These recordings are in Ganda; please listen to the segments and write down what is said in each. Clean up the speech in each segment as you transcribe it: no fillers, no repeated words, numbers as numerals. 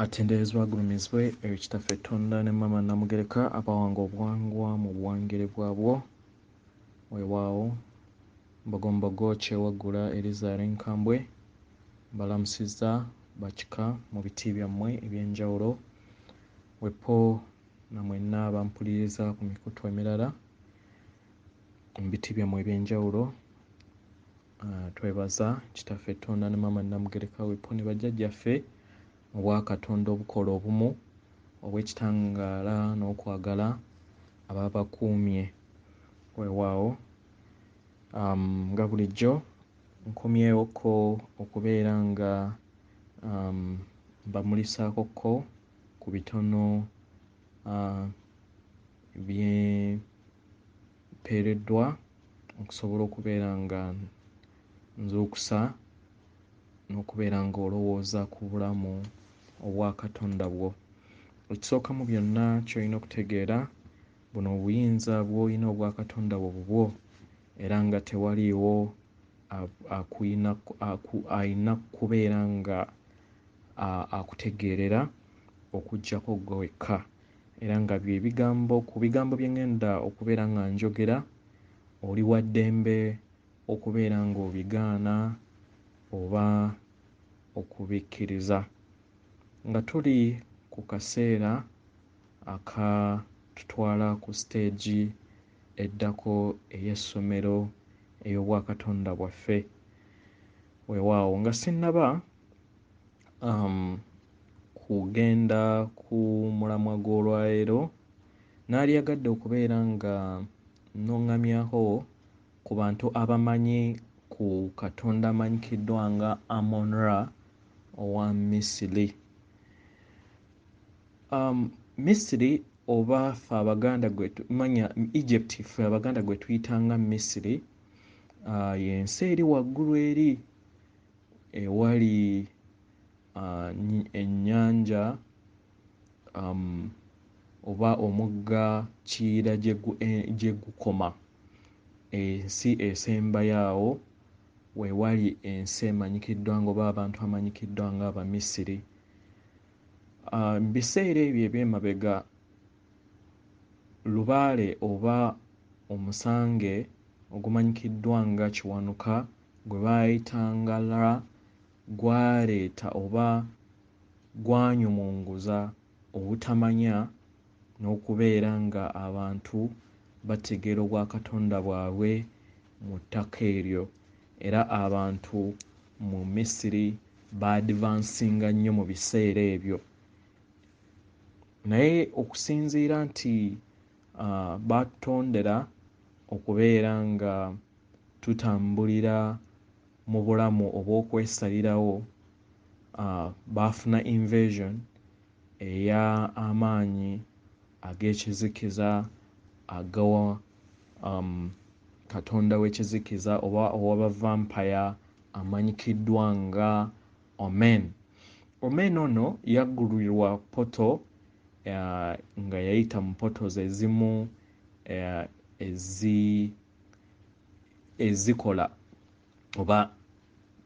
Atenderezebwa agulumizibwe eyo Kitaffe Tonda ne Maama Namugereka abawanga obuwangwa mu buwangire bwabwo. Weewaawo Mbogombogo Kyewaggula Erizaala Enkambwe mbalamusizza bakika mu biti byammwe eby'enjawulo. Wepo na mwenna abampuliriza ku mikutu emirala mu biti byammwe eby'enjawulo. Twebaza Kitaffe Tonda ne Maama Namugereka wepo ne bajjajjaffe mu bwakatonda obukola obumu obw'ekitangaala n'okwagala ababakuumye. Weewaawo nga bulijjo nkomyewokko okubeera nga mbamulisaakokko ku bitono bye mpeereddwa okusobola okubeera nga nzuukusa n'okubeera ng'olowooza ku bulamu obwakatonda bwo. Ekisooka mu byonna ky'olina okutegeera, buno obuyinza bw'olina obwakatonda bwo bubwo, era nga tewaliiwo alina kubeera nga akutegeerera okuggyako ggwe wekka. Era nga bye bigambo ku bigambo bye ŋŋenda okubeera nga njogera, oli wa ddembe okubeera ng'obigaana oba okubikkiriza. Nga tuli ku kaseera akatutwala ku siteegi eddako ey'essomero ey'obwakatonda bwaffe. Weewaawo nga sinnaba kugenda ku mulamwa gw'olwaleero, naalyagadde okubeera nga nnuŋŋamyako ku bantu abamanyi ku katonda amanyikiddwa nga Amon-Ra owa Misiri. Misiri oba ffe Abaganda gwe manya Egypt ffe Abaganda gwe tuyitanga Misiri, y'ensi eri waggulu eri ewali ennyanja oba omugga Kiyira gye gukoma. Ensi esembayo awo we wali ensi emanyikiddwa nga oba abantu amanyikiddwa nga Abamisiri. Mu biseera ebyo eby'emabega lubaale oba omusange ogumanyikiddwa nga Kiwanuka gwe baayitanga Ra gwaleeta oba gwanyumunguza obutamanya n'okubeera nga abantu bategeera obwakatonda bwabwe mu ttaka eryo. Era abantu mu Misiri baadivansinga nnyo mu biseera ebyo. Naye okusinziira nti baatutondera okubeera nga tutambulira mu bulamu obw'okwesalirawo, baafuna invasion eya amaanyi ag'ekizikiza agawa katonda w'ekizikiza oba ow'aba vampire amanyikiddwa nga Omen. Omen ono yaggulirwa poto nga yayita mu portals ezimu ezikola oba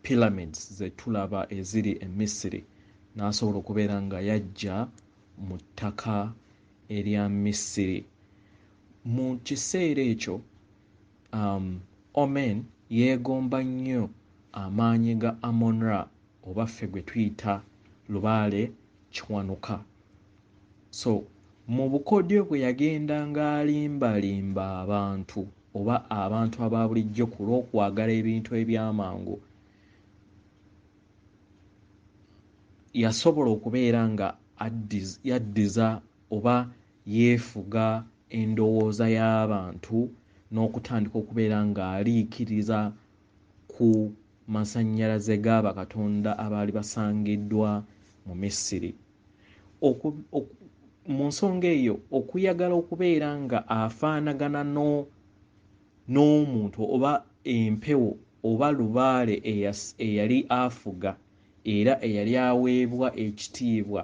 pyramids ze tulaba eziri e Misiri, n'asobola okubeera nga yajja mu ttaka erya Misiri. Mu kiseera ekyo Omen yeegomba nnyo amaanyi ga Amon-Ra oba ffe gwe tuyita Lubaale Kiwanuka. So mu bukodyo bwe yagendanga alimbalimba abantu oba abantu aba bulijjo ku lw'okwagala ebintu eby'amangu, yasobola okubeera nga yaddiza oba yeefuga endowooza y'abantu n'okutandika okubeera ng'aliikiriza ku masannyalaze g'abakatonda abaali basangiddwa mu Misiri. Mu nsonga eyo okuyagala okubeera nga afaanagana n'omuntu oba empewo oba lubaale eyali afuga era eyali aweebwa ekitiibwa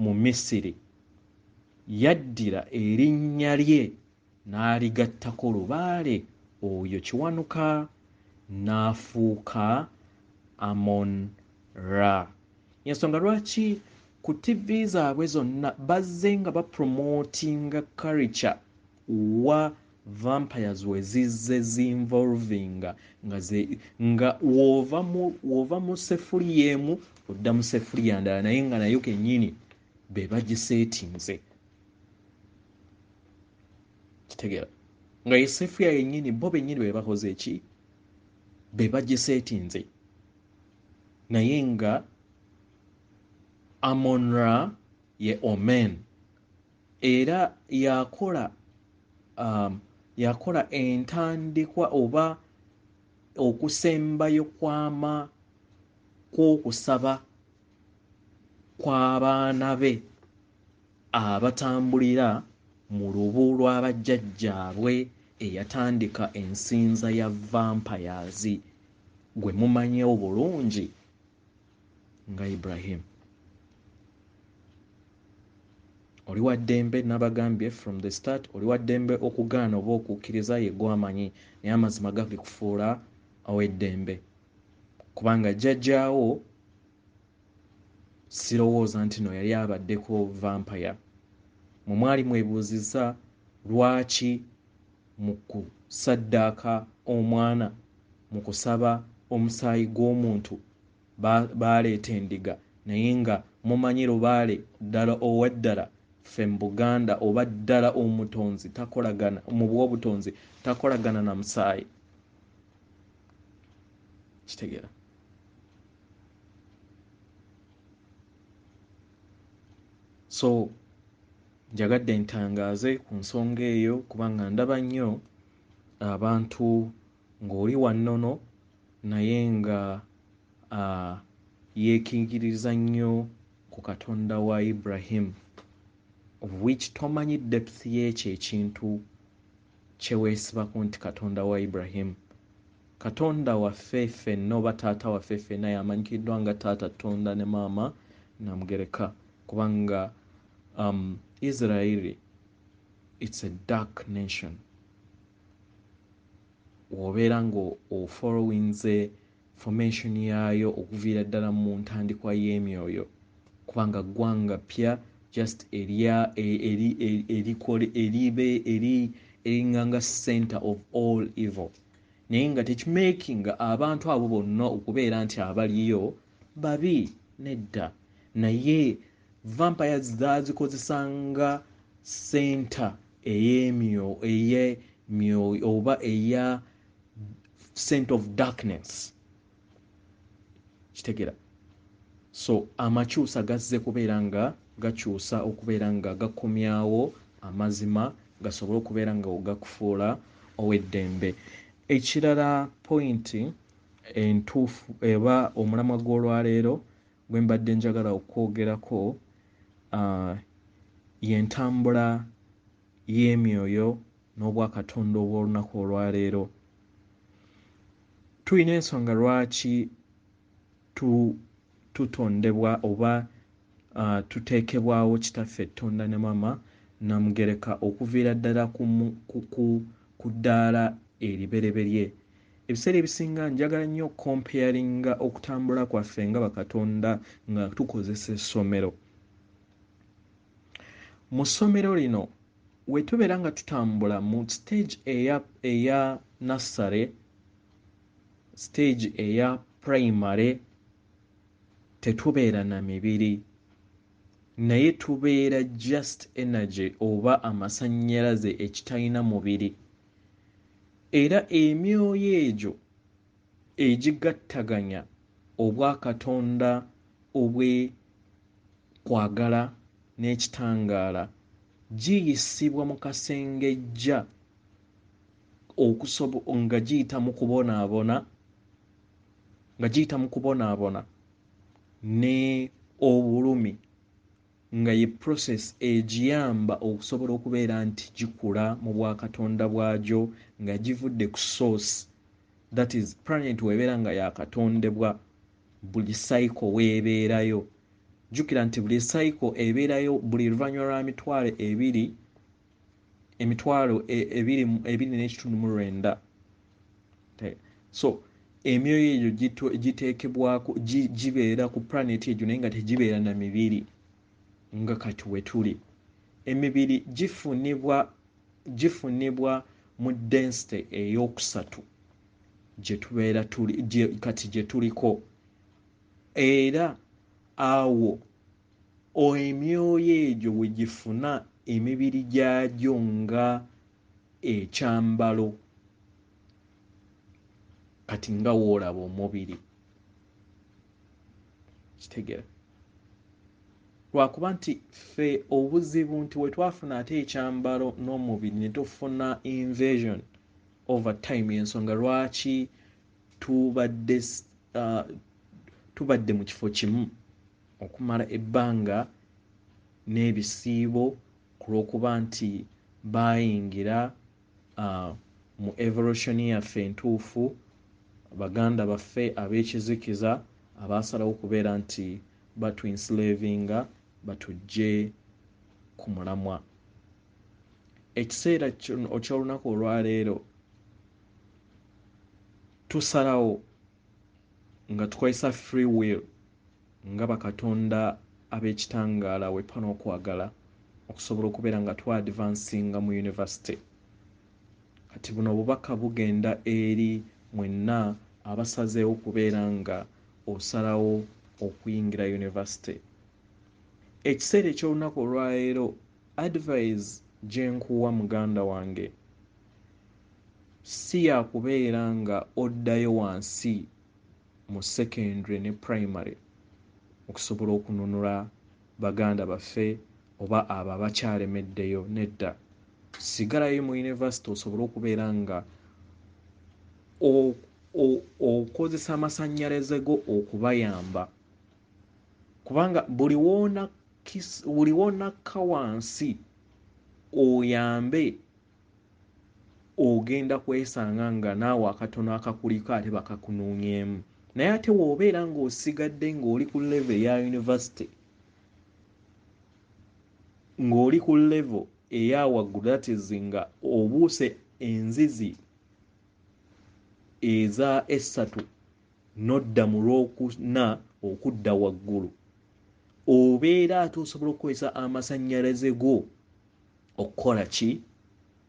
mu Misiri, yaddira erinnya lye n'aligattako lubaale oyo Kiwanuka n'afuuka Amon-Ra. Yensonga lwaki ku TV zaabwe zonna bazze nga bapromotinga culture wa vampires we zizze zinvolvinga nga wova mu sefuliya emu odda mu sefuliya ndala, naye nga nayo kennyini be bagiseetinze. Kitegeera nga ye sefuliya yennyini bo bennyini be bakoze eki, be bagiseetinze, naye nga Amon-Ra ye Omen era yakola entandikwa oba okusembayo kwama kw'okusaba kw'abaana be abatambulira mu lubu lw'abajjajjaabwe eyatandika ensinza ya vampires gwe mumanyewo bulungi nga Ibrahim. Oli wa ddembe, nabagambye from the start, oli wa ddembe okugaana oba okukkiriza, ye gwamanyi, naye amazima galikufuula ow'eddembe, kubanga jjajjaawo sirowooza nti no yali abaddeko vampire. Mwe mwali mwebuuzizza lwaki mu kusaddaaka omwana, mu kusaba omusaayi gw'omuntu baleeta endiga, naye nga mumanyi lubaale ddala owaddala ffe mu Buganda oba ddala omutonzi takolagana mu bw'obutonzi takolagana na musaayi. Kitegeera? So njagadde ntangaaze ku nsonga eyo, kubanga ndaba nnyo abantu ng'oli wa nnono naye nga yeekingiriza nnyo ku Katonda wa Ibrahim, of which tomanyi depth y'ekyo ekintu kye weesibako nti Katonda wa Ibrahim. Katonda waffe ffenna oba taata waffe ffenna yamanyikiddwa nga taata Tonda ne maama Namugereka, kubanga Israeli it's a dark nation. Bw'obeera ng'ofollowinze formation yaayo okuviira ddala mu ntandikwa y'emyoyo, kubanga ggwanga ppya just eringanga center of all evil, naye nga tekimakinga abantu abo bonna okubeera nti abaliyo babi, nedda. Naye vampires zaazikozesanga center ey'emyoyo oba eya center of darkness. Kitegeera? So amakyusa gazze kubeera nga gakyusa okubeera nga gakomyawo amazima gasobole okubeera nga gakufuula ow'eddembe. Ekirala, pointi entuufu eba omulamwa gw'olwaleero gwe mbadde njagala okwogerako y'entambula y'emyoyo n'obwakatonda obw'olunaku olwaleero. Tulina ensonga lwaki tutondebwa oba tuteekebwawo kitaffe Tonda ne maama Namugereka okuviira ddala ku ddaala eribereberye. Ebiseera ebisinga njagala nnyo comparinga okutambula kwaffe nga bakatonda nga tukozesa essomero. Mu ssomero lino we tubeera nga tutambula mu stage eya nursery, stage eya primary, tetubeera na mibiri, naye tubeera just energy oba amasannyalaze ekitalina mubiri. Era emyoyo egyo egigattaganya obwakatonda obw'okwagala n'ekitangaala giyisibwa mu kasengejja nga giyita mu kubonaabona, nga giyita mu kubonaabona ne obulumi, nga ye process egiyamba okusobola okubeera nti gikula mu bwakatonda bwagyo nga givudde ku source, that is planet weebeera nga yakatondebwa buli cycle weebeerayo. Jjukira nti buli cycle ebeerayo buli luvannyuma lwa mitwalo ebiri, emitwalo ebiri 2.9. So Emyoyo egyo giteekebwako, gibeera ku planet egyo naye nga tegibeera na mibiri nga kati we tuli. Emibiri gifunibwa mu density ey'okusatu gye tubeera tuli, kati gye tuliko. Era awo emyoyo egyo we gifuna emibiri gyagyo nga ekyambalo, kati nga woolaba omubiri. Kitegeera? Lwakuba nti ffe obuzibu nti we twafuna ate ekyambalo n'omubiri ne tufuna invasion over time, ensonga lwaki tubadde mu kifo kimu okumala ebbanga n'ebisiibo, ku lw'okuba nti baayingira mu evolution yaffe entuufu, baganda baffe ab'ekizikiza abaasalawo okubeera nti batu-enslavinga batujje ku mulamwa. Ekiseera eky'olunaku olwaleero tusalawo nga tukozesa free will nga bakatonda ab'ekitangaala wepa n'okwagala okusobola okubeera nga twa-advancinga mu university. Kati buno obubaka bugenda eri mwenna abasazeewo okubeera nga osalawo okuyingira university. Ekiseera eky'olunaku olwaleero, advice gye nkuwa muganda wange si ya kubeera nga oddayo wansi mu secondary ne primary okusobola okununula baganda baffe oba abo abakyalemeddeyo. Nedda, sigalayo mu university osobole okubeera nga okozesa amasannyalaze go okubayamba, kubanga buli w'onakka wansi oyambe ogenda kwesanga nga naawe akatono akakuliko ate bakakunuunyeemu. Naye ate w'obeera ng'osigadde ng'oli ku level eya university, ng'oli ku level eya waggulu, that is nga obuuse enzizi eza essatu n'odda mu lwokuna okudda waggulu, obeera ate osobola okukozesa amasannyalaze go okukola ki?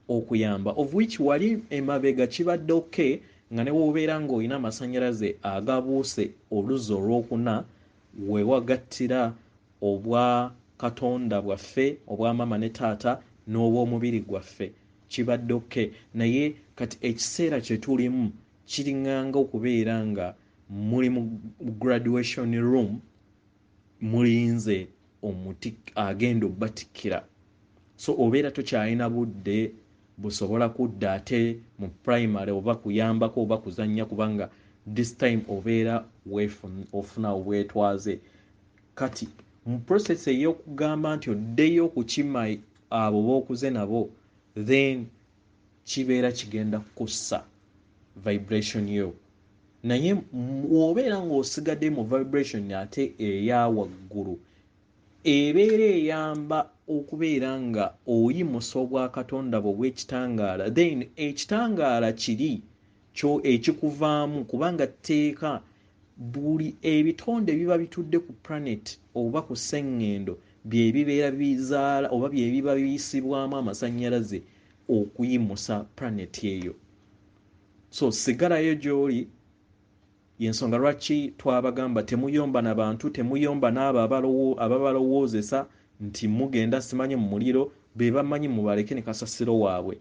Okuyamba. Of which wali emabega kibadde okay nga ne w'obeera ng'olina amasannyalaze agabuuse oluzzi olwokuna we wagattira obwa katonda bwaffe, obwa maama ne taata n'obw'omubiri gwaffe, kibadde okay. Naye kati ekiseera kye tulimu kiringanga okubeera nga muli mu graduation room, mulinze omuti agenda obbatikkira. So obeera tokyalina budde busobola kudda ate mu primary oba kuyambako oba kuzannya, kubanga this time obeera ofuna obwetwaze. Kati mu process ey'okugamba nti oddeyo okukima abo b'okuze nabo, then kibeera kigenda kussa vibration yo. Naye w'obeera ng'osigadde mu vibration ate eya waggulu, ebeera eyamba okubeera nga oyimusa obwakatonda bwo obw'ekitangaala. Then ekitangaala kiri kyo ekikuvaamu, kubanga tteeka buli ebitonde biba bitudde ku planet oba ku sseŋŋendo bye bibeera bizaala oba bye biba biyisibwamu amasannyalaze okuyimusa planet eyo. So sigalayo gy'oli. Yensonga lwaki twabagamba temuyomba na bantu, temuyomba n'abo ababalowoozesa nti mugenda simanyi mu muliro, be bamanyi mubaleke ne kasasiro waabwe.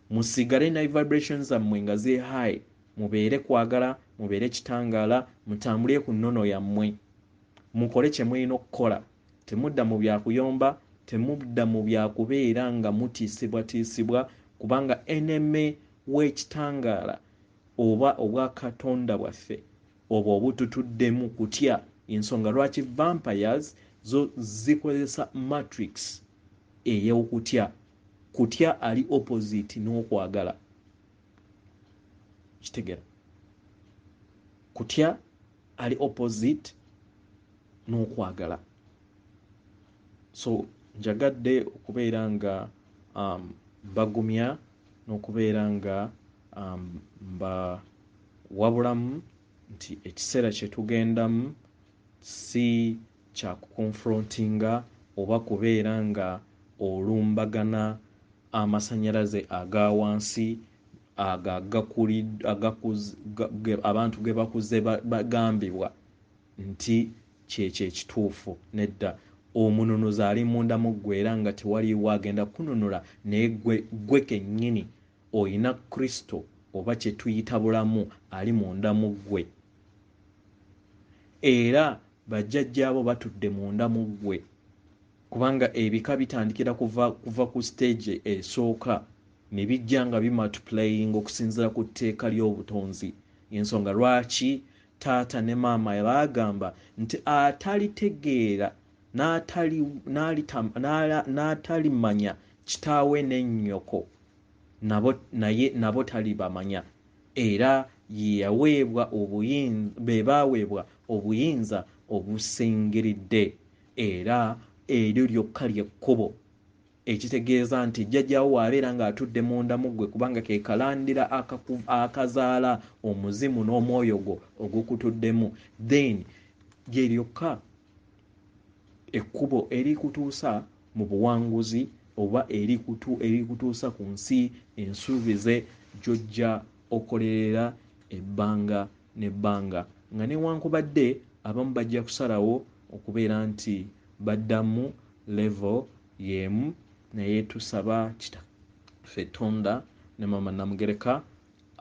Musigale ne vibrations zammwe nga ziri high, mubeere kwagala, mubeere kitangaala, mutambulire ku nnono yammwe, mukole kye mulina okukola. Temudda mu bya kuyomba, temudda mu bya kubeera nga mutiisibwatiisibwa, kubanga enemy w'ekitangaala oba obwakatonda bwaffe obwo obututuddemu kutya. Ensonga lwaki vampires zo zikozesa matrix ey'okutya. Kutya ali opposite n'okwagala. Kitegera? Kutya ali opposite n'okwagala. So njagadde okubeera nga mbagumya n'okubeera nga Wabulamu nti ekiseera kye tugendamu si kya kukonfrontinga oba kubeera nga olumbagana amasannyalaze aga wansi abantu ge bakuze bagambibwa nti kyekyo ekituufu. Nedda, omununuzi ali munda mu ggwe era nga tewaliiwo agenda kununula, naye ggwe kennyini oyina Kristo oba kye tuyita bulamu ali munda mu ggwe, era bajjajjaabo batudde munda mu ggwe, kubanga ebika bitandikira kuva ku stage esooka ne bijja nga bimultiplying okusinziira ku tteeka ly'obutonzi. Ensonga lwaki taata ne maama baagamba nti atalitegeera n'atalimanya kitaawe ne nnyoko nabo talibamanya, era yeyaweebwa be baaweebwa obuyinza obusingiridde, era eryo lyokka ly'ekkubo. Ekitegeeza nti jjajjaawo bw'abeera ng'atudde munda mu ggwe, kubanga ke kalandira akazaala omuzimu n'omwoyo gwo ogukutuddemu, then lye lyokka ekkubo erikutuusa mu buwanguzi oba erikutuusa ku nsi ensuubize gy'ojja okolerera ebbanga n'ebbanga. Nga newankubadde abamu bajja kusalawo okubeera nti baddamu level y'emu, naye tusaba Kitaffe Tonda ne Maama Namugereka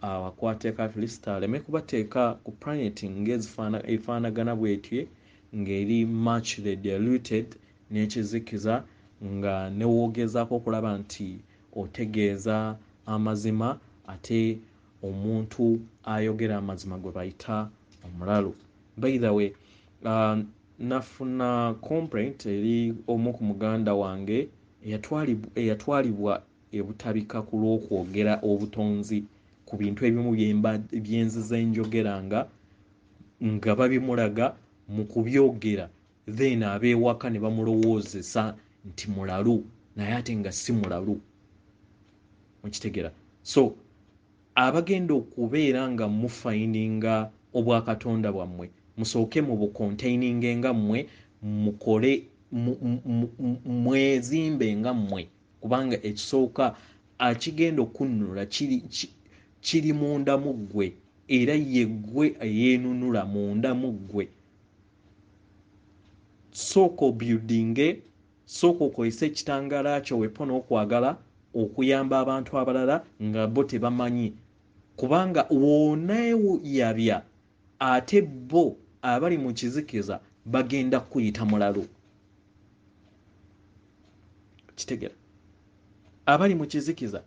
abakwateko at least aleme kubateeka ku planet ng'efaanagana bw'etyo, ng'eri much diluted n'ekizikiza, nga ne w'ogezaako okulaba nti otegeeza amazima ate omuntu ayogera amazima gwe bayita omulalu. By the way, nafuna complaint eri omu ku muganda wange eyatwalibwa ebutabika ku lw'okwogera obutonzi ku bintu ebimu byenzize njogeranga nga babimulaga mu kubyogera, then ab'ewaka ne bamulowoozesa nti mulalu, naye ate nga si mulalu. Mukitegera? So abagenda okubeera nga mufindinga obwakatonda bwammwe, musooke mu bucontaininge nga mmwe, mukole mwezimbe nga mmwe, kubanga ekisooka akigenda okunnunula kiri munda mu ggwe, era ye ggwe eyeenunula munda mu ggwe. Sooka obuildinge, sooka okozese ekitangaala kyo wepo n'okwagala okuyamba abantu abalala nga bo tebamanyi, kubanga wooneeyabya ate bo abali mu kizikiza bagenda kuyita mulalu. Kitegera? Abali mu kizikiza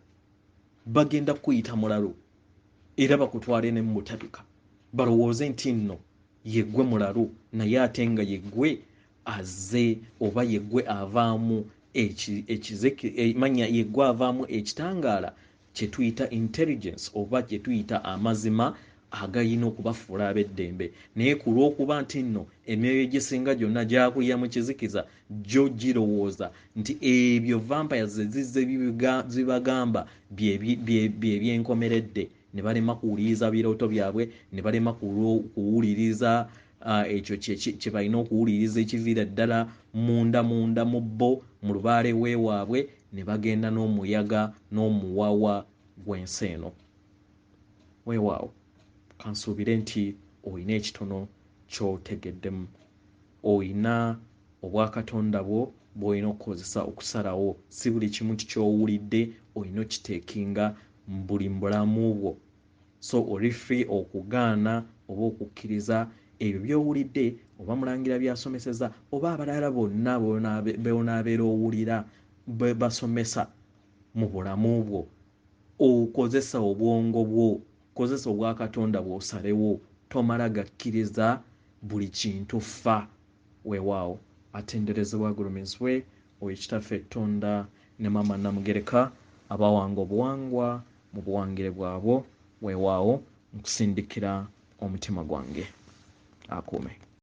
bagenda kuyita mulalu, era bakutwale ne mu butabika, balowooze nti nno yeggwe mulalu, naye ate nga yeggwe azze oba yeggwe avaamu manya yeggwe avaamu ekitangaala kye tuyita intelligence oba kye tuyita amazima agayina okubafuula ab'eddembe. Naye ku lw'okuba nti nno emyoyo egisinga gyonna gyakulira mu kizikiza, gyo girowooza nti ebyo vampires zizze zibagamba bye byenkomeredde, ne balema kuwuliriza birooto byabwe, ne balema kuwuliriza ekyo kye balina okuwuliriza ekiviira ddala munda munda mu bo mu lubaale weewaabwe, ne bagenda n'omuyaga n'omuwawa gw'ensi eno. Weewaawo, kansuubire nti olina ekitono ky'otegeddemu, olina obwakatonda bwo bw'olina okukozesa okusalawo. Si buli kimu nti ky'owulidde olina okiteekinga buli bulamu bwo. So oli free okugaana oba okukkiriza ebyo by'owulidde, oba mulangira by'asomeseza, oba abalala bonna b'onaabeera owulira basomesa mu bulamu bwo. Okozesa obwongo bwo, kozesa obwakatonda bw'osalewo, tomala gakkiriza buli kintu fa. Weewaawo, atenderezebwa agulumizibwe oyo Kitaffe Tonda ne Maama Namugereka abawanga obuwangwa mu buwangire bwabwo. Weewaawo, nkusindikira omutima gwange. Akuume.